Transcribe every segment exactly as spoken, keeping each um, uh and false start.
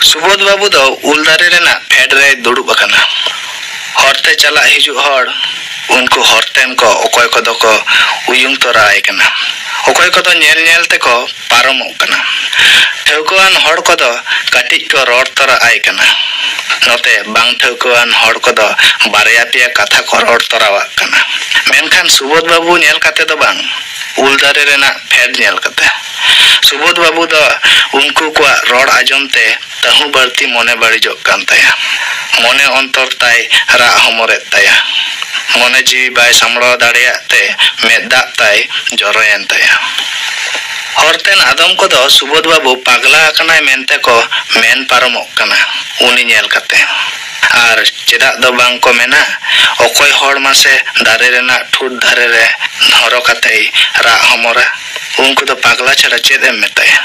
ᱥᱩᱵᱳᱫᱷ ᱵᱟᱹᱵᱩ ᱫᱚ ᱩᱞ ᱫᱟᱨᱮ ᱨᱮᱱᱟᱜ ᱯᱷᱮᱰ ᱨᱮᱭ ᱫᱩᱲᱩᱵ ᱟᱠᱟᱱᱟ᱾ ᱦᱚᱨᱛᱮ ᱪᱟᱞᱟᱜ ᱦᱤᱡᱩᱜ ᱦᱚᱲ, ᱩᱱᱠᱩ ᱦᱚᱨᱛᱮᱱ ᱠᱚ ᱚᱠᱚᱭ ᱠᱚᱫᱚ ᱠᱚ ᱩᱭᱩᱝ ᱛᱚᱨᱟ ᱟᱭ ᱠᱟᱱᱟ, ᱚᱠᱚᱭ ᱠᱚᱫᱚ ᱧᱮᱞ ᱧᱮᱞ ᱛᱮᱠᱚ ᱯᱟᱨᱚᱢᱚᱜ ᱠᱟᱱᱟ᱾ ᱴᱷᱟᱹᱣᱠᱟᱹᱣᱟᱱ ᱦᱚᱲ ᱠᱚᱫᱚ ᱠᱟᱹᱴᱤᱡ ᱠᱚ ᱨᱚᱲ ᱛᱚᱨᱟ ᱟᱭ ᱠᱟᱱᱟ᱾ ᱱᱚᱛᱮ ᱵᱟᱝ ᱴᱷᱟᱹᱣᱠᱟᱹᱣᱟᱱ ᱦᱚᱲ ᱠᱚᱫᱚ ᱵᱟᱨᱭᱟ ᱯᱮᱭᱟ ᱠᱟᱛᱷᱟ ᱠᱚ ᱨᱚᱲ ᱛᱚᱨᱟᱣᱟᱜ ᱠᱟᱱᱟ᱾ ᱢᱮᱱᱠᱷᱟᱱ ᱥᱩᱵᱳᱫᱷ ᱵᱟᱹᱵᱩ ᱧᱮᱞ ᱠᱟᱛᱮ ᱫᱚ ᱵᱟᱝ, ᱩᱞ ᱫᱟᱨᱮ ᱨᱮᱱᱟᱜ ᱯᱷᱮᱰ ᱧᱮᱞ ᱠᱟᱛᱮ᱾ ᱥᱩᱵᱳᱫᱷ ᱵᱟᱹᱵᱩ ᱫᱚ ᱩᱱᱠᱩ ᱠᱚᱣᱟᱜ ᱨᱚᱲ ᱟᱸᱡᱚᱢ ᱛᱮ ᱛᱟᱹᱦᱩ ᱵᱟᱹᱲᱛᱤ ᱢᱚᱱᱮ ᱵᱟᱹᱲᱤᱡᱚᱜ ᱠᱟᱱ ᱛᱟᱭᱟ᱾ ᱢᱚᱱᱮ ᱚᱱᱛᱚᱨ ᱛᱟᱭ ᱨᱟᱜ ᱦᱚᱢᱚᱨᱮᱫ ᱛᱟᱭᱟ᱾ ᱢᱚᱱᱮ ᱡᱤᱣᱤ ᱵᱟᱭ ᱥᱟᱢᱵᱲᱟᱣ ᱫᱟᱲᱮᱭᱟᱜ ᱛᱮ ᱢᱮᱫ ᱫᱟᱜ ᱛᱟᱭ ᱡᱚᱨᱚᱭᱮᱱ ᱛᱟᱭᱟ᱾ ᱦᱚᱨᱛᱮᱱ ᱟᱫᱚᱢ ᱠᱚᱫᱚ ᱥᱩᱵᱳᱫᱷ ᱵᱟᱹᱵᱩ ᱯᱟᱜᱽᱞᱟ ᱟᱠᱟᱱᱟᱭ ᱢᱮᱱᱛᱮ ᱠᱚ ᱢᱮᱱ ᱯᱟᱨᱚᱢᱚᱜ ᱠᱟᱱᱟ ᱩᱱᱤ ᱧᱮᱞ ᱠᱟᱛᱮ᱾ ᱟᱨ ᱪᱮᱫᱟᱜ ᱫᱚ ᱵᱟᱝ ᱠᱚ ᱢᱮᱱᱟ, ᱚᱠᱚᱭ ᱦᱚᱲ ᱢᱟᱥᱮ ᱫᱟᱨᱮ ᱨᱮᱱᱟᱜ ᱴᱷᱩᱴ ᱫᱷᱟᱨᱮ ᱨᱮ ᱫᱷᱚᱨᱚ ᱠᱟᱛᱮᱭ ᱨᱟᱜ ᱦᱚᱢᱚᱨᱟ? ᱩᱱᱠᱩ ᱫᱚ ᱯᱟᱜᱽᱞᱟ ᱪᱷᱟᱲᱟ ᱪᱮᱫ ᱮᱢ ᱢᱮᱛᱟᱭᱟ?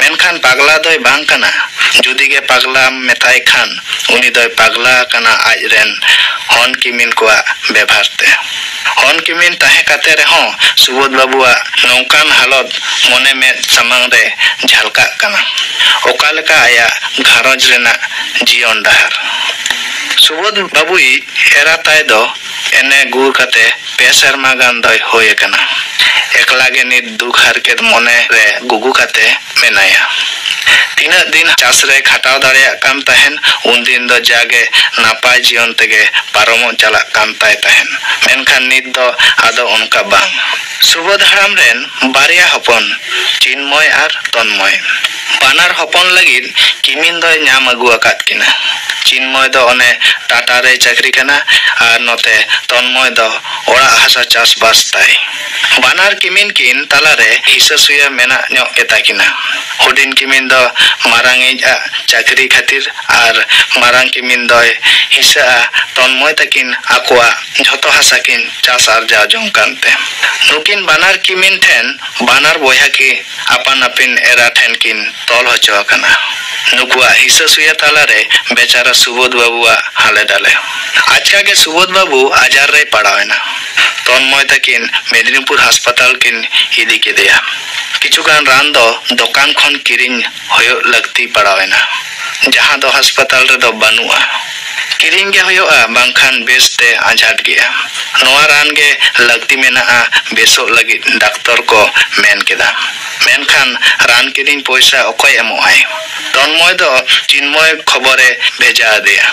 ᱢᱮᱱᱠᱷᱟᱱ ᱯᱟᱜᱽᱞᱟ ᱫᱚᱭ ᱵᱟᱝ ᱠᱟᱱᱟ᱾ ᱡᱩᱫᱤ ᱜᱮ ᱯᱟᱜᱽᱞᱟᱢ ᱢᱮᱛᱟᱭ ᱠᱷᱟᱱ, ᱩᱱᱤ ᱫᱚᱭ ᱯᱟᱜᱽᱞᱟ ᱟᱠᱟᱱᱟ ᱟᱡ ᱨᱮᱱ ᱦᱚᱱ ᱠᱤᱢᱤᱱ ᱠᱚᱣᱟᱜ ᱵᱮᱵᱷᱟᱨ ᱛᱮ᱾ ᱦᱚᱱ ᱠᱤᱢᱤᱱ ᱛᱟᱦᱮᱸ ᱠᱟᱛᱮ ᱨᱮᱦᱚᱸ ᱥᱩᱵᱳᱫᱷ ᱵᱟᱹᱵᱩᱣᱟᱜ ᱱᱚᱝᱠᱟᱱ ᱦᱟᱞᱚᱛ ᱢᱚᱱᱮ ᱢᱮᱫ ᱥᱟᱢᱟᱝ ᱨᱮ ᱡᱷᱟᱞᱠᱟᱜ ᱠᱟᱱᱟ᱾ ᱚᱠᱟ ᱞᱮᱠᱟ ᱟᱭᱟᱜ ᱜᱷᱟᱨᱚᱸᱡᱽ ᱨᱮᱱᱟᱜ ᱡᱤᱭᱚᱱ ᱰᱟᱦᱟᱨ? ᱥᱩᱵᱳᱫᱷ ᱵᱟᱹᱵᱩᱭᱤᱡ ᱮᱨᱟ ᱛᱟᱭ ᱫᱚ ᱮᱱᱮ ᱜᱩᱨ ᱠᱟᱛᱮ ᱯᱮ ᱥᱮᱨᱢᱟ ᱜᱟᱱ ᱫᱚᱭ ᱦᱩᱭ ᱟᱠᱟᱱᱟ᱾ ᱮᱠᱞᱟ ᱜᱮ ᱱᱤᱛ ᱫᱩᱠ ᱦᱟᱨᱠᱮᱛ ᱢᱚᱱᱮ ᱨᱮ ᱜᱩᱜᱩ ᱠᱟᱛᱮ ᱢᱮᱱᱟᱭᱟ᱾ ᱛᱤᱱᱟᱹᱜ ᱫᱤᱱ ᱪᱟᱥ ᱨᱮ ᱠᱷᱟᱴᱟᱣ ᱫᱟᱲᱮᱭᱟᱜ ᱠᱟᱱ ᱛᱟᱦᱮᱱ, ᱩᱱᱫᱤᱱ ᱫᱚ ᱡᱟᱜᱮ ᱱᱟᱯᱟᱭ ᱡᱤᱭᱚᱱ ᱛᱮᱜᱮ ᱯᱟᱨᱚᱢᱚᱜ ᱪᱟᱞᱟᱜ ᱠᱟᱱ ᱛᱟᱭ ᱛᱟᱦᱮᱱ᱾ ᱢᱮᱱᱠᱷᱟᱱ ᱱᱤᱛ ᱫᱚ ᱟᱫᱚ ᱚᱱᱠᱟ ᱵᱟᱝ᱾ ᱥᱩᱵᱳᱫᱷ ᱦᱟᱲᱟᱢ ᱨᱮᱱ ᱵᱟᱨᱭᱟ ᱦᱚᱯᱚᱱ, ᱪᱤᱱᱢᱚᱭ ᱟᱨ ᱛᱚᱱᱢᱚᱭ, ᱵᱟᱱᱟᱨ ᱦᱚᱯᱚᱱ ᱞᱟᱹᱜᱤᱫ ᱠᱤᱢᱤᱱ ᱫᱚᱭ ᱧᱟᱢ ᱟᱹᱜᱩ ᱟᱠᱟᱫ ᱠᱤᱱᱟ᱾ ᱪᱤᱱᱢᱚᱭ ᱫᱚ ᱚᱱᱮ ᱴᱟᱴᱟ ᱨᱮᱭ ᱪᱟᱹᱠᱨᱤ ᱠᱟᱱᱟ ᱟᱨ ᱱᱚᱛᱮ ᱛᱚᱱᱢᱚᱭ ᱫᱚ ᱚᱲᱟᱜ ᱦᱟᱥᱟ ᱪᱟᱥᱵᱟᱥ ᱛᱟᱭ᱾ ᱵᱟᱱᱟᱨ ᱠᱤᱢᱤᱱ ᱠᱤᱱ ᱛᱟᱞᱟᱨᱮ ᱦᱤᱥᱟᱹ ᱥᱩᱭᱟᱹ ᱢᱮᱱᱟᱜ ᱧᱚᱜ ᱜᱮᱛᱟ ᱠᱤᱱᱟ᱾ ᱦᱩᱰᱤᱧ ᱠᱤᱢᱤᱱ ᱫᱚ ᱢᱟᱨᱟᱝ ᱤᱡ ᱟᱜ ᱪᱟᱹᱠᱨᱤ ᱠᱷᱟᱹᱛᱤᱨ ᱟᱨ ᱢᱟᱨᱟᱝ ᱠᱤᱢᱤᱱ ᱫᱚᱭ ᱦᱤᱥᱟᱹᱜᱼᱟ ᱛᱚᱱᱢᱚᱭ ᱛᱟᱹᱠᱤᱱ ᱟᱠᱚᱣᱟᱜ ᱡᱷᱚᱛᱚ ᱦᱟᱥᱟ ᱠᱤᱱ ᱪᱟᱥ ᱟᱨᱡᱟᱣ ᱡᱚᱝ ᱠᱟᱱᱛᱮ᱾ ᱱᱩᱠᱤᱱ ᱵᱟᱱᱟᱨ ᱠᱤᱢᱤᱱ ᱴᱷᱮᱱ ᱵᱟᱱᱟᱨ ᱵᱚᱭᱦᱟ ᱠᱤ ᱟᱯᱟᱱ ᱟᱹᱯᱤᱱ ᱮᱨᱟ ᱴᱷᱮᱱ ᱠᱤᱱ ᱛᱚᱞ ᱦᱚᱪᱚ ᱟᱠᱟᱱᱟ᱾ ᱱᱩᱠᱩᱣᱟᱜ ᱦᱤᱥᱟᱹ ᱥᱩᱭᱟᱹ ᱛᱟᱞᱟᱨᱮ ᱵᱮᱪᱟᱨᱟ ᱥᱩᱵᱳᱫᱷ ᱵᱟᱹᱵᱩᱣᱟᱜ ᱦᱟᱞᱮ ᱰᱟᱞᱮ᱾ ᱟᱪᱠᱟ ᱜᱮ ᱥᱩᱵᱳᱫᱷ ᱵᱟᱹᱵᱩ ᱟᱡᱟᱨ ᱨᱮᱭ ᱯᱟᱲᱟᱣ ᱮᱱᱟ᱾ ᱛᱚᱱᱢᱚᱭ ᱛᱟᱹᱠᱤᱱ ᱢᱮᱫᱽᱱᱤᱯᱩᱨ ᱦᱟᱥᱯᱟᱛᱟᱞ ᱠᱤᱱ ᱤᱫᱤ ᱠᱮᱫᱮᱭᱟ᱾ ᱠᱤᱪᱷᱩᱜᱟᱱ ᱨᱟᱱ ᱫᱚ ᱫᱚᱠᱟᱱ ᱠᱷᱚᱱ ᱠᱤᱨᱤᱧ ᱦᱩᱭᱩᱜ ᱞᱟᱹᱠᱛᱤ ᱯᱟᱲᱟᱣ ᱮᱱᱟ᱾ ᱡᱟᱦᱟᱸ ᱫᱚ ᱦᱟᱥᱯᱟᱛᱟᱞ ᱨᱮᱫᱚ ᱵᱟᱹᱱᱩᱜᱼᱟ᱾ ᱠᱤᱨᱤᱧ ᱜᱮ ᱦᱩᱭᱩᱜᱼᱟ, ᱵᱟᱝᱠᱷᱟᱱ ᱵᱮᱥ ᱛᱮ ᱟᱸᱡᱷᱟᱴ ᱜᱮᱭᱟ᱾ ᱱᱚᱣᱟ ᱨᱟᱱ ᱜᱮ ᱞᱟᱹᱠᱛᱤ ᱢᱮᱱᱟᱜᱼᱟ ᱵᱮᱥᱚᱜ ᱞᱟᱹᱜᱤᱫ, ᱰᱟᱠᱛᱚᱨ ᱠᱚ ᱢᱮᱱ ᱠᱮᱫᱟ᱾ ᱢᱮᱱᱠᱷᱟᱱ ᱨᱟᱱ ᱠᱤᱨᱤᱧ ᱯᱚᱭᱥᱟ ᱚᱠᱚᱭ ᱮᱢᱚᱜᱼᱟᱭ? ᱛᱚᱱᱢᱚᱭ ᱫᱚ ᱪᱤᱱᱢᱚᱭ ᱠᱷᱚᱵᱚᱨᱮ ᱵᱷᱮᱡᱟ ᱟᱫᱮᱭᱟ,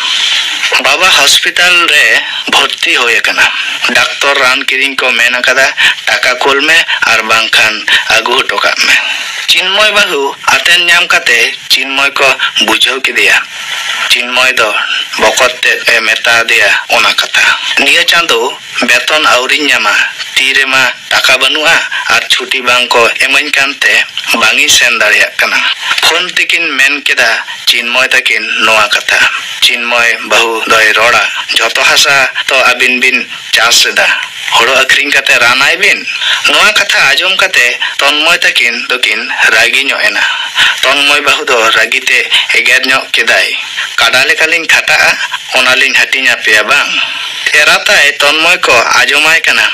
"ᱵᱟᱵᱟ ᱦᱚᱥᱯᱤᱴᱟᱞ ᱨᱮ ᱵᱷᱚᱨᱛᱤ ᱦᱩᱭ ᱟᱠᱟᱱᱟ᱾ ᱰᱟᱠᱛᱚᱨ ᱨᱟᱱ ᱠᱤᱨᱤᱧ ᱠᱚ ᱢᱮᱱ ᱟᱠᱟᱫᱟ, ᱴᱟᱠᱟ ᱠᱩᱞ ᱢᱮ ᱟᱨ ᱵᱟᱝᱠᱷᱟᱱ ᱟᱹᱜᱩ ᱦᱚᱴᱚ ᱠᱟᱜ ᱢᱮ᱾" ᱪᱤᱱᱢᱚᱭ ᱵᱟᱹᱦᱩ ᱟᱛᱮᱱ ᱧᱟᱢ ᱠᱟᱛᱮ ᱪᱤᱱᱢᱚᱭ ᱠᱚ ᱵᱩᱡᱷᱟᱹᱣ ᱠᱮᱫᱮᱭᱟ᱾ ᱪᱤᱱᱢᱚᱭ ᱫᱚ ᱵᱚᱠᱚᱛ ᱛᱮᱫ ᱮ ᱢᱮᱛᱟ ᱫᱮᱭᱟ ᱚᱱᱟ ᱠᱟᱛᱷᱟ᱾ "ᱱᱤᱭᱟᱹ ᱪᱟᱸᱫᱳ ᱵᱮᱛᱚᱱ ᱟᱹᱣᱨᱤᱧ ᱧᱟᱢᱟ, ᱛᱤ ᱨᱮᱢᱟ ᱴᱟᱠᱟ ᱵᱟᱹᱱᱩᱜᱼᱟ ᱟᱨ ᱪᱷᱩᱴᱤ ᱵᱟᱝ ᱠᱚ ᱮᱢᱟᱹᱧ ᱠᱟᱱᱛᱮ ᱵᱟᱝ ᱤᱧ ᱥᱮᱱ ᱫᱟᱲᱮᱭᱟᱜ ᱠᱟᱱᱟ᱾" ᱯᱷᱳᱱ ᱛᱮᱠᱤᱱ ᱢᱮᱱ ᱠᱮᱫᱟ ᱪᱤᱱᱢᱚᱭ ᱛᱟᱹᱠᱤᱱ ᱱᱚᱣᱟ ᱠᱟᱛᱷᱟ᱾ ᱪᱤᱱᱢᱚᱭ ᱵᱟᱹᱦᱩ ᱫᱚᱭ ᱨᱚᱲᱟ, "ᱡᱷᱚᱛᱚ ᱦᱟᱥᱟ ᱛᱚ ᱟᱹᱵᱤᱱ ᱵᱤᱱ ᱪᱟᱥ ᱮᱫᱟ, ᱦᱳᱲᱳ ᱟᱹᱠᱷᱨᱤᱧ ᱠᱟᱛᱮ ᱨᱟᱱ ᱟᱭ ᱵᱤᱱ?" ᱱᱚᱣᱟ ᱠᱟᱛᱷᱟ ᱟᱸᱡᱚᱢ ᱠᱟᱛᱮ ᱛᱚᱱᱢᱚᱭ ᱛᱟᱹᱠᱤᱱ ᱫᱚᱠᱤᱱ ᱨᱟᱹᱜᱤ ᱧᱚᱜ ᱮᱱᱟ᱾ ᱛᱚᱱᱢᱚᱭ ᱵᱟᱹᱦᱩ ᱫᱚ ᱨᱟᱹᱜᱤ ᱛᱮ ᱮᱜᱮᱨ ᱧᱚᱜ ᱠᱮᱫᱟᱭ, "ᱠᱟᱰᱟ ᱞᱮᱠᱟᱞᱤᱧ ᱠᱷᱟᱴᱟᱜᱼᱟ, ᱚᱱᱟᱞᱤᱧ ᱦᱟᱹᱴᱤᱧ ᱟᱯᱮᱭᱟ ᱵᱟᱝ?" ᱮᱨᱟ ᱛᱟᱭ ᱛᱚᱱᱢᱚᱭ ᱠᱚ ᱟᱸᱡᱚᱢᱟᱭ ᱠᱟᱱᱟ,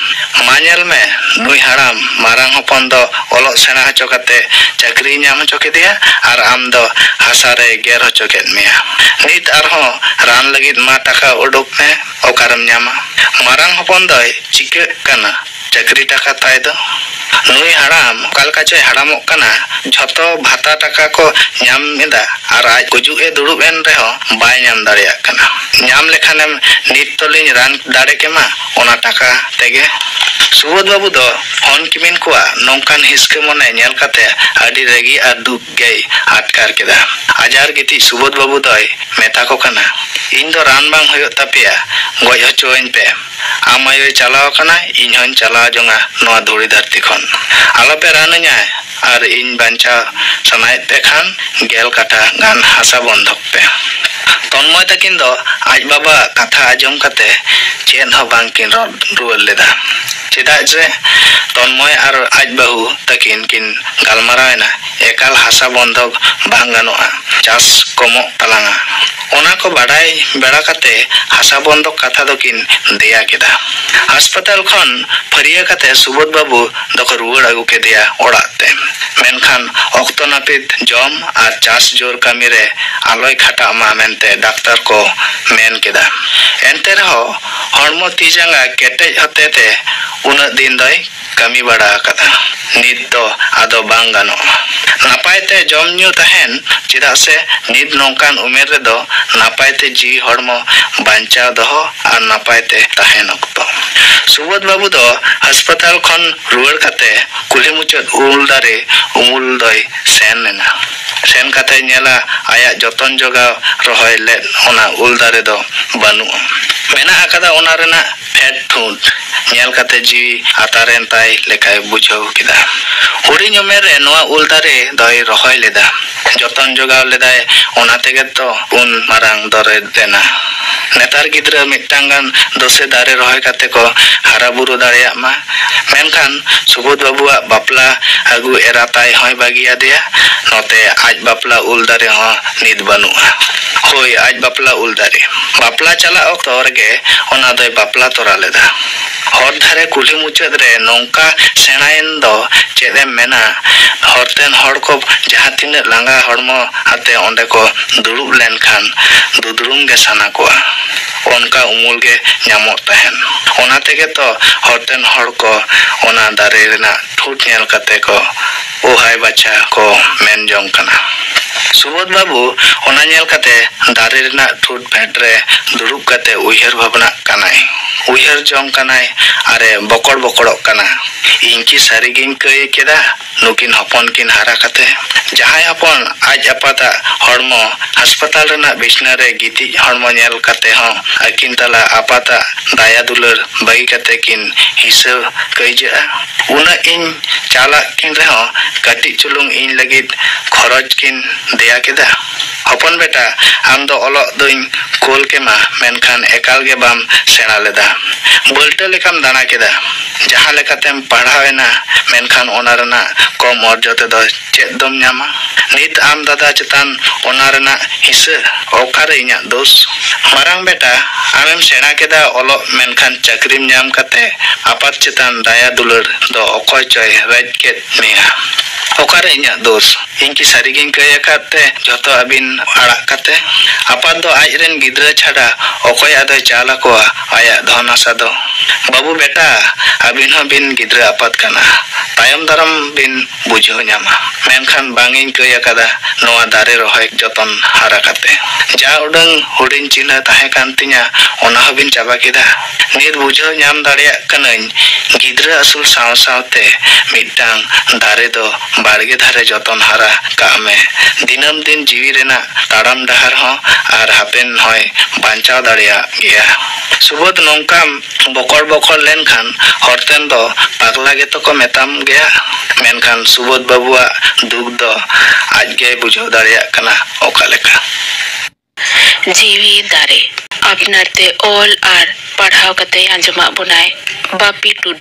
"ᱢᱟ ᱧᱮᱞ ᱢᱮ, ᱱᱩᱭ ᱦᱟᱲᱟᱢ ᱢᱟᱨᱟᱝ ᱦᱚᱯᱚᱱ ᱫᱚ ᱚᱞᱚᱜ ᱥᱮᱬᱟ ᱦᱚᱪᱚ ᱠᱟᱛᱮ ᱪᱟᱹᱠᱨᱤᱭ ᱧᱟᱢ ᱦᱚᱪᱚ ᱠᱮᱫᱮᱭᱟ ᱟᱨ ᱟᱢ ᱫᱚ ᱦᱟᱥᱟ ᱨᱮᱭ ᱜᱮᱨ ᱦᱚᱪᱚ ᱠᱮᱫ ᱢᱮᱭᱟ᱾ ᱱᱤᱛ ᱟᱨᱦᱚᱸ ᱨᱟᱱ ᱞᱟᱹᱜᱤᱫ ᱢᱟ ᱴᱟᱠᱟ ᱩᱰᱩᱠ ᱢᱮ, ᱚᱠᱟᱨᱮᱢ ᱧᱟᱢᱟ?" ᱢᱟᱨᱟᱝ ᱦᱚᱯᱚᱱ ᱫᱚᱭ ᱪᱤᱠᱟᱹᱜ ᱠᱟᱱᱟ? ᱪᱟᱹᱠᱨᱤ ᱴᱟᱠᱟ ᱛᱟᱭ ᱫᱚ? ᱱᱩᱭ ᱦᱟᱲᱟᱢ ᱚᱠᱟ ᱞᱮᱠᱟ ᱪᱚᱭ ᱦᱟᱲᱟᱢᱚᱜ ᱠᱟᱱᱟ, ᱡᱷᱚᱛᱚ ᱵᱷᱟᱛᱟ ᱴᱟᱠᱟ ᱠᱚ ᱧᱟᱢ ᱮᱫᱟ ᱟᱨ ᱟᱡ ᱜᱩᱡᱩᱜ ᱮ ᱫᱩᱲᱩᱵ ᱮᱱ ᱨᱮᱦᱚᱸ ᱵᱟᱭ ᱧᱟᱢ ᱫᱟᱲᱮᱭᱟᱜ ᱠᱟᱱᱟ᱾ ᱧᱟᱢ ᱞᱮᱠᱷᱟᱱᱮᱢ ᱱᱤᱛ ᱛᱚᱞᱤᱧ ᱨᱟᱱ ᱫᱟᱲᱮ ᱠᱮᱢᱟ ᱚᱱᱟ ᱴᱟᱠᱟ ᱛᱮᱜᱮ᱾ ᱥᱩᱵᱳᱫᱷ ᱵᱟᱹᱵᱩ ᱫᱚ ᱦᱚᱱ ᱠᱤᱢᱤᱱ ᱠᱚᱣᱟᱜ ᱱᱚᱝᱠᱟᱱ ᱦᱤᱥᱠᱟᱹ ᱢᱚᱱᱮ ᱧᱮᱞ ᱠᱟᱛᱮ ᱟᱹᱰᱤ ᱨᱟᱹᱜᱤ ᱟᱨ ᱫᱩᱠ ᱜᱮᱭ ᱟᱴᱠᱟᱨ ᱠᱮᱫᱟ᱾ ᱟᱡᱟᱨ ᱜᱤᱛᱤᱡ ᱥᱩᱵᱳᱫᱷ ᱵᱟᱹᱵᱩ ᱫᱚᱭ ᱢᱮᱛᱟ ᱠᱚ ᱠᱟᱱᱟ, "ᱤᱧ ᱫᱚ ᱨᱟᱱ ᱵᱟᱝ ᱦᱩᱭᱩᱜ ᱛᱟᱯᱮᱭᱟ, ᱜᱚᱡ ᱦᱚᱪᱚᱣᱟᱹᱧ ᱯᱮ᱾ ᱟᱢ ᱟᱭᱳᱭ ᱪᱟᱞᱟᱣ ᱟᱠᱟᱱᱟ, ᱤᱧ ᱦᱚᱸᱧ ᱪᱟᱞᱟᱣ ᱡᱚᱝᱟ ᱱᱚᱣᱟ ᱫᱷᱩᱲᱤ ᱫᱷᱟᱹᱨᱛᱤ ᱠᱷᱚᱱ᱾ ᱟᱞᱚᱯᱮ ᱨᱟᱱ ᱟᱹᱧᱟ, ᱟᱨ ᱤᱧ ᱵᱟᱧᱪᱟᱣ ᱥᱟᱱᱟᱭᱮᱫ ᱯᱮ ᱠᱷᱟᱱ ᱜᱮᱞ ᱠᱟᱴᱷᱟ ᱜᱟᱱ ᱦᱟᱥᱟ ᱵᱚᱱᱫᱷᱚᱠ ᱯᱮ᱾" ᱛᱚᱱᱢᱚᱭ ᱛᱟᱹᱠᱤᱱ ᱫᱚ ᱟᱡ ᱵᱟᱵᱟᱣᱟᱜ ᱠᱟᱛᱷᱟ ᱟᱸᱡᱚᱢ ᱠᱟᱛᱮ ᱪᱮᱫ ᱦᱚᱸ ᱵᱟᱝ ᱠᱤᱱ ᱨᱚᱲ ᱨᱩᱣᱟᱹᱲ ᱞᱮᱫᱟ᱾ ᱪᱮᱫᱟᱜ ᱡᱮ ᱛᱚᱱᱢᱚᱭ ᱟᱨ ᱟᱡ ᱵᱟᱹᱦᱩ ᱛᱟᱹᱠᱤᱱ ᱠᱤᱱ ᱜᱟᱞᱢᱟᱨᱟᱣ ᱮᱱᱟ, ᱮᱠᱟᱞ ᱦᱟᱥᱟ ᱵᱚᱱᱫᱷᱚᱠ ᱵᱟᱝ ᱜᱟᱱᱚᱜᱼᱟ, ᱪᱟᱥ ᱠᱚᱢᱚᱜ ᱛᱟᱞᱟᱝᱟ᱾ ᱚᱱᱟ ᱠᱚ ᱵᱟᱰᱟᱭ ᱵᱮᱲᱟ ᱠᱟᱛᱮ ᱦᱟᱥᱟ ᱵᱚᱱᱫᱚᱠ ᱠᱟᱛᱷᱟ ᱫᱚᱠᱤᱱ ᱫᱮᱭᱟ ᱠᱮᱫᱟ᱾ ᱦᱟᱥᱯᱟᱛᱟᱞ ᱠᱷᱚᱱ ᱯᱷᱟᱹᱨᱭᱟᱹ ᱠᱟᱛᱮ ᱥᱩᱵᱳᱫᱷ ᱵᱟᱹᱵᱩ ᱫᱚᱠᱚ ᱨᱩᱣᱟᱹᱲ ᱟᱹᱜᱩ ᱠᱮᱫᱮᱭᱟ ᱚᱲᱟᱜ ᱛᱮ᱾ ᱢᱮᱱᱠᱷᱟᱱ ᱚᱠᱛᱚ ᱱᱟᱹᱯᱤᱛ ᱡᱚᱢ ᱟᱨ ᱪᱟᱥ ᱡᱳᱨ ᱠᱟᱹᱢᱤ ᱨᱮ ᱟᱞᱚᱭ ᱠᱷᱟᱴᱟᱜ ᱢᱟ ᱢᱮᱱᱛᱮ ᱰᱟᱠᱛᱟᱨ ᱠᱚ ᱢᱮᱱ ᱠᱮᱫᱟ᱾ ᱮᱱᱛᱮ ᱨᱮᱦᱚᱸ ᱦᱚᱲᱢᱚ ᱛᱤ ᱡᱟᱸᱜᱟ ᱠᱮᱴᱮᱡ ᱦᱚᱛᱮ ᱛᱮ ᱩᱱᱟᱹᱜ ᱫᱤᱱ ᱫᱚᱭ ᱠᱟᱹᱢᱤ ᱵᱟᱲᱟ ᱟᱠᱟᱫᱟ᱾ ᱱᱤᱛ ᱫᱚ ᱟᱫᱚ ᱵᱟᱝ ᱜᱟᱱᱚᱜᱼᱟ᱾ ᱱᱟᱯᱟᱭ ᱛᱮ ᱡᱚᱢ ᱧᱩ ᱛᱟᱦᱮᱱ, ᱪᱮᱫᱟᱜ ᱥᱮ ᱱᱤᱛ ᱱᱚᱝᱠᱟᱱ ᱩᱢᱮᱨ ᱨᱮᱫᱚ ᱱᱟᱯᱟᱭ ᱛᱮ ᱡᱤᱣᱤ ᱦᱚᱲᱢᱚ ᱵᱟᱧᱪᱟᱣ ᱫᱚᱦᱚ ᱟᱨ ᱱᱟᱯᱟᱭ ᱛᱮ ᱛᱟᱦᱮᱱ ᱚᱠᱛᱚ᱾ ᱥᱩᱵᱳᱫᱷ ᱵᱟᱹᱵᱩ ᱫᱚ ᱦᱟᱥᱯᱟᱛᱟᱞ ᱠᱷᱚᱱ ᱨᱩᱣᱟᱹᱲ ᱠᱟᱛᱮ ᱠᱩᱞᱦᱤ ᱢᱩᱪᱟᱹᱫ ᱩᱞ ᱫᱟᱨᱮ ᱩᱢᱩᱞ ᱫᱚᱭ ᱥᱮᱱ ᱮᱱᱟ᱾ ᱥᱮᱱ ᱠᱟᱛᱮ ᱧᱮᱞᱟ, ᱟᱭᱟᱜ ᱡᱚᱛᱚᱱ ᱡᱚᱜᱟᱣ ᱨᱚᱦᱚᱭ ᱞᱮᱫ ᱚᱱᱟ ᱩᱞ ᱫᱟᱨᱮ ᱫᱚ ᱵᱟᱹᱱᱩᱜᱼᱟ᱾ ᱢᱮᱱᱟᱜ ᱟᱠᱟᱫᱟ ᱚᱱᱟ ᱨᱮᱱᱟᱜ ᱯᱷᱮᱰ ᱴᱷᱩᱸᱴ᱾ ᱧᱮᱞ ᱠᱟᱛᱮ ᱡᱤᱣᱤ ᱟᱛᱟᱨᱮᱱ ᱛᱟᱭ ᱞᱮᱠᱟᱭ ᱵᱩᱡᱷᱟᱹᱣ ᱠᱮᱫᱟ᱾ ᱦᱩᱰᱤᱧ ᱩᱢᱮᱨ ᱨᱮ ᱱᱚᱣᱟ ᱩᱞ ᱫᱟᱨᱮ ᱫᱚᱭ ᱨᱚᱦᱚᱭ ᱞᱮᱫᱟ, ᱡᱚᱛᱚᱱ ᱡᱚᱜᱟᱣ ᱞᱮᱫᱟᱭ, ᱚᱱᱟ ᱛᱮᱜᱮ ᱛᱚ ᱩᱱ ᱢᱟᱨᱟᱝ ᱫᱟᱨᱮ ᱞᱮᱱᱟ᱾ ᱱᱮᱛᱟᱨ ᱜᱤᱫᱽᱨᱟᱹ ᱢᱤᱫᱴᱟᱝ ᱜᱟᱱ ᱫᱚᱥᱮ ᱫᱟᱨᱮ ᱨᱚᱦᱚᱭ ᱠᱟᱛᱮ ᱠᱚ ᱦᱟᱨᱟ ᱵᱩᱨᱩ ᱫᱟᱲᱮᱭᱟᱜ ᱢᱟ᱾ ᱢᱮᱱᱠᱷᱟᱱ ᱥᱩᱵᱳᱫᱷ ᱵᱟᱹᱵᱩᱣᱟᱜ ᱵᱟᱯᱞᱟ ᱟᱹᱜᱩ ᱮᱨᱟ ᱛᱟᱭ ᱦᱚᱸᱭ ᱵᱟᱹᱜᱤᱭᱟᱫᱮᱭᱟ᱾ ᱱᱚᱛᱮ ᱟᱡ ᱵᱟᱯᱞᱟ ᱩᱞ ᱫᱟᱨᱮ ᱦᱚᱸ ᱱᱤᱛ ᱵᱟᱹᱱᱩᱜᱼᱟ᱾ ᱦᱳᱭ, ᱟᱡ ᱵᱟᱯᱞᱟ ᱩᱞ ᱫᱟᱨᱮ᱾ ᱵᱟᱯᱞᱟ ᱪᱟᱞᱟᱜ ᱚᱠᱛᱚ ᱨᱮᱜᱮ ᱚᱱᱟ ᱫᱚᱭ ᱵᱟᱯᱞᱟ ᱛᱚᱨᱟ ᱞᱮᱫᱟ᱾ ᱦᱚᱨ ᱫᱷᱟᱨᱮ ᱠᱩᱞᱦᱤ ᱢᱩᱪᱟᱹᱫ ᱨᱮ ᱱᱚᱝᱠᱟ ᱥᱮᱬᱟᱭᱮᱱ ᱫᱚ ᱪᱮᱫ ᱮᱢ ᱢᱮᱱᱟ᱾ ᱦᱚᱨᱛᱮᱱ ᱦᱚᱲ ᱠᱚ ᱡᱟᱦᱟᱸ ᱛᱤᱱᱟᱹᱜ ᱞᱟᱸᱜᱟ ᱦᱚᱲᱢᱚ ᱟᱛᱮ ᱚᱸᱰᱮ ᱠᱚ ᱫᱩᱲᱩᱵ ᱞᱮᱱᱠᱷᱟᱱ ᱫᱩᱫᱽᱲᱩᱢ ᱜᱮ ᱥᱟᱱᱟ ᱠᱚᱣᱟ᱾ ᱚᱱᱠᱟ ᱩᱢᱩᱞ ᱜᱮ ᱧᱟᱢᱚᱜ ᱛᱟᱦᱮᱸᱱ᱾ ᱚᱱᱟ ᱛᱮᱜᱮ ᱛᱚ ᱦᱚᱨᱛᱮᱱ ᱦᱚᱲ ᱠᱚ ᱚᱱᱟ ᱫᱟᱨᱮ ᱨᱮᱱᱟᱜ ᱴᱷᱩᱸᱴ ᱧᱮᱞ ᱠᱟᱛᱮ ᱠᱚ ᱳᱦᱟᱭ ᱵᱟᱪᱷᱟ ᱠᱚ ᱢᱮᱱ ᱡᱚᱝ ᱠᱟᱱᱟ᱾ ᱥᱩᱵᱳᱫᱷ ᱵᱟᱹᱵᱩ ᱚᱱᱟ ᱧᱮᱞ ᱠᱟᱛᱮ ᱫᱟᱨᱮ ᱨᱮᱱᱟᱜ ᱴᱷᱩᱸᱴ ᱯᱷᱮᱰ ᱨᱮ ᱫᱩᱲᱩᱵ ᱠᱟᱛᱮ ᱩᱭᱦᱟᱹᱨ ᱵᱷᱟᱵᱽᱱᱟᱜ ᱠᱟᱱᱟᱭ᱾ ᱩᱭᱦᱟᱹᱨ ᱡᱚᱝ ᱠᱟᱱᱟᱭ ᱟᱨᱮ ᱵᱚᱠᱚᱲ ᱵᱚᱠᱚᱲᱚᱜ ᱠᱟᱱᱟ᱾ ᱤᱧ ᱠᱤ ᱥᱟᱹᱨᱤ ᱜᱤᱧ ᱠᱟᱹᱭ ᱠᱮᱫᱟ ᱱᱩᱠᱤᱱ ᱦᱚᱯᱚᱱ ᱠᱤᱱ ᱦᱟᱨᱟ ᱠᱟᱛᱮ? ᱡᱟᱦᱟᱸᱭ ᱦᱚᱯᱚᱱ ᱟᱡ ᱟᱯᱟᱛᱟᱜ ᱦᱚᱲᱢᱚ ᱦᱟᱥᱯᱟᱛᱟᱞ ᱨᱮᱱᱟᱜ ᱵᱤᱪᱷᱱᱟᱹ ᱨᱮ ᱜᱤᱛᱤᱡ ᱦᱚᱲᱢᱚ ᱧᱮᱞ ᱠᱟᱛᱮ ᱦᱚᱸ ᱟᱹᱠᱤᱱ ᱛᱟᱞᱟ ᱟᱯᱟᱛᱟᱜ ᱫᱟᱭᱟ ᱫᱩᱞᱟᱹᱲ ᱵᱟᱹᱜᱤ ᱠᱟᱛᱮ ᱠᱤᱱ ᱦᱤᱥᱟᱹ ᱠᱟᱹᱭᱡᱟᱹᱜᱼᱟ? ᱩᱱᱟᱹᱜ ᱤᱧ ᱪᱟᱞᱟᱜ ᱠᱤᱱ ᱨᱮᱦᱚᱸ ᱠᱟᱹᱴᱤᱡ ᱪᱩᱞᱩᱝ ᱤᱧ ᱞᱟᱹᱜᱤᱫ ᱠᱷᱚᱨᱚᱪ ᱠᱤᱱ ᱫᱮᱭᱟ ᱠᱮᱫᱟ᱾ ᱦᱚᱯᱚᱱ ᱵᱮᱴᱟ, ᱟᱢ ᱫᱚ ᱚᱞᱚᱜ ᱫᱚᱧ ᱠᱳᱞ ᱠᱮᱢᱟ, ᱢᱮᱱᱠᱷᱟᱱ ᱮᱠᱟᱞ ᱜᱮ ᱵᱟᱢ ᱥᱮᱬᱟ ᱞᱮᱫᱟ᱾ ᱵᱟᱹᱞᱴᱟᱹ ᱞᱮᱠᱟᱢ ᱫᱟᱬᱟ ᱠᱮᱫᱟ᱾ ᱡᱟᱦᱟᱸ ᱞᱮᱠᱟᱛᱮᱢ ᱯᱟᱲᱦᱟᱣ ᱮᱱᱟ, ᱢᱮᱱᱠᱷᱟᱱ ᱚᱱᱟ ᱨᱮᱱᱟᱜ ᱠᱚᱢ ᱚᱨᱡᱚ ᱛᱮᱫᱚ ᱪᱮᱫ ᱫᱚᱢ ᱧᱟᱢᱟ? ᱱᱤᱛ ᱟᱢ ᱫᱟᱫᱟ ᱪᱮᱛᱟᱱ ᱚᱱᱟ ᱨᱮᱱᱟᱜ ᱦᱤᱥᱟᱹ? ᱚᱠᱟᱨᱮ ᱤᱧᱟᱜ ᱫᱳᱥ? ᱢᱟᱨᱟᱝ ᱵᱮᱴᱟ, ᱟᱢᱮᱢ ᱥᱮᱬᱟ ᱠᱮᱫᱟ ᱚᱞᱚᱜ, ᱢᱮᱱᱠᱷᱟᱱ ᱪᱟᱹᱠᱨᱤᱢ ᱧᱟᱢ ᱠᱟᱛᱮ ᱟᱯᱟᱛ ᱪᱮᱛᱟᱱ ᱫᱟᱭᱟ ᱫᱩᱞᱟᱹᱲ ᱫᱚ ᱚᱠᱚᱭ ᱪᱚᱭ ᱨᱮᱡ ᱠᱮᱫ ᱢᱮᱭᱟ᱾ ᱚᱠᱟᱨᱮ ᱤᱧᱟᱜ ᱫᱳᱥ? ᱤᱧ ᱠᱤ ᱥᱟᱹᱨᱤᱜᱤᱧ ᱠᱟᱹᱭ ᱟᱠᱟᱫ ᱛᱮ ᱡᱷᱚᱛᱚ ᱟᱹᱵᱤᱱ ᱟᱲᱟᱜ ᱠᱟᱛᱮ? ᱟᱯᱟᱛ ᱫᱚ ᱟᱡ ᱨᱮᱱ ᱜᱤᱫᱽᱨᱟᱹ ᱪᱷᱟᱰᱟ ᱚᱠᱚᱭ ᱟᱫᱚᱭ ᱪᱟᱞ ᱟᱠᱚᱣᱟ ᱟᱭᱟᱜ ᱫᱷᱚᱱ ᱦᱟᱥᱟ ᱫᱚ? ᱵᱟᱹᱵᱩ ᱵᱮᱴᱟ, ᱟᱹᱵᱤᱱ ᱦᱚᱸ ᱵᱤᱱ ᱜᱤᱫᱽᱨᱟᱹ ᱟᱯᱟᱛ ᱠᱟᱱᱟ, ᱛᱟᱭᱚᱢ ᱫᱟᱨᱟᱢ ᱵᱤᱱ ᱵᱩᱡᱷᱟᱹᱣ ᱧᱟᱢᱟ᱾ ᱢᱮᱱᱠᱷᱟᱱ ᱵᱟᱝ ᱤᱧ ᱠᱟᱹᱭ ᱟᱠᱟᱫᱟ ᱱᱚᱣᱟ ᱫᱟᱨᱮ ᱨᱚᱦᱚᱭ ᱡᱚᱛᱚᱱ ᱦᱟᱨᱟ ᱠᱟᱛᱮ᱾ ᱡᱟ ᱩᱰᱟᱹᱝ ᱦᱩᱰᱤᱧ ᱪᱤᱱᱦᱟᱹ ᱛᱟᱦᱮᱸ ᱠᱟᱱ ᱛᱤᱧᱟ, ᱚᱱᱟ ᱦᱚᱸᱵᱤᱱ ᱪᱟᱵᱟ ᱠᱮᱫᱟ᱾ ᱱᱤᱛ ᱵᱩᱡᱷᱟᱹᱣ ᱧᱟᱢ ᱫᱟᱲᱮᱭᱟᱜ ᱠᱟᱹᱱᱟᱹᱧ, ᱜᱤᱫᱽᱨᱟᱹ ᱟᱹᱥᱩᱞ ᱥᱟᱶ ᱥᱟᱶᱛᱮ ᱢᱤᱫᱴᱟᱝ ᱫᱟᱨᱮ ᱫᱚ ᱵᱟᱲᱜᱮ ᱫᱷᱟᱨᱮ ᱡᱚᱛᱚᱱ ᱦᱟᱨᱟ ᱠᱟᱜ ᱢᱮ᱾ ᱫᱤᱱᱟᱹᱢ ᱫᱤᱱ ᱡᱤᱣᱤ ᱨᱮᱱᱟᱜ ᱛᱟᱲᱟᱢ ᱰᱟᱦᱟᱨ ᱦᱚᱸ ᱟᱨ ᱦᱟᱯᱮᱱ ᱦᱚᱸᱭ ᱵᱟᱧᱪᱟᱣ ᱫᱟᱲᱮᱭᱟᱜ ᱜᱮᱭᱟ᱾ ᱥᱩᱵᱳᱫᱷ ᱱᱚᱝᱠᱟᱢ ᱵᱚᱠᱚᱲ ᱵᱚᱠᱚᱲ ᱞᱮᱱᱠᱷᱟᱱ ᱦᱚᱲᱛᱮᱱ ᱫᱚ ᱯᱟᱜᱽᱞᱟ ᱜᱮᱛᱚ ᱠᱚ ᱢᱮᱛᱟᱢ ᱜᱮᱭᱟ᱾ ᱢᱮᱱᱠᱷᱟᱱ ᱥᱩᱵᱳᱫᱷ ᱵᱟᱹᱵᱩᱣᱟᱜ ᱫᱩᱠ ᱫᱚ ᱟᱡ ᱜᱮᱭ ᱵᱩᱡᱷᱟᱹᱣ ᱫᱟᱲᱮᱭᱟᱜ ᱠᱟᱱᱟ ᱚᱠᱟ ᱞᱮᱠᱟ᱾ ᱡᱤᱣᱤ ᱫᱟᱨᱮ᱾ ᱟᱯᱱᱟᱨ ᱛᱮ ᱚᱞ ᱟᱨ ᱯᱟᱲᱦᱟᱣ ᱠᱟᱛᱮ ᱟᱸᱡᱚᱢᱟᱜ ᱵᱚᱱᱟᱭ ᱵᱟᱯᱤ ᱴᱩᱰᱩ᱾